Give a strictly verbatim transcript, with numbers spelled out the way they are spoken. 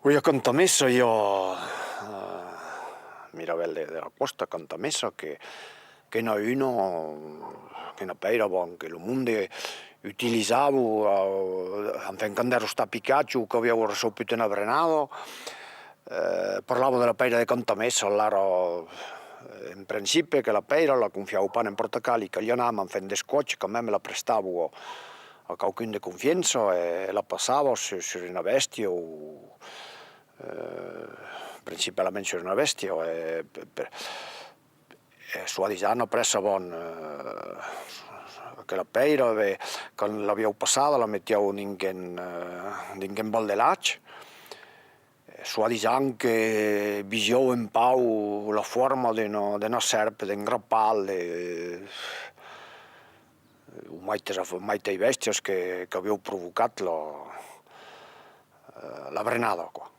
Oi, a Cantamessa i a, eh, Mirabèl de, de la Còsta, Cantamessa, que, que n'a una, que n'a pèira, bon, que lo monde utilizava, eh, enfin, quand èra estat picat o qu'aviá recebut una brenada, eh, parlava de la pèira de Cantamessa, alara, eh, en principi, que la pèira la confiava pas a n'impòrta qual, i caliá anar, enfin, d'escòch, quand même, la prestava a, a quauqu'un de confiança, e la passava sur, sur una bèstia, o, eh, principalament sur una bèstia, e, per, per, e, soi-disant, après, bon, eh, aquela pèira, ben, quand l'avián passada, la metián dins un, eh, dins un bòl de lach, e, soi-disant que vesián un pauc la forma d'una, d'una sèrp, d'un grapal, de, o maites af-, maites bèstias que, qu'avián provocat la, eh, la brenada, quoi.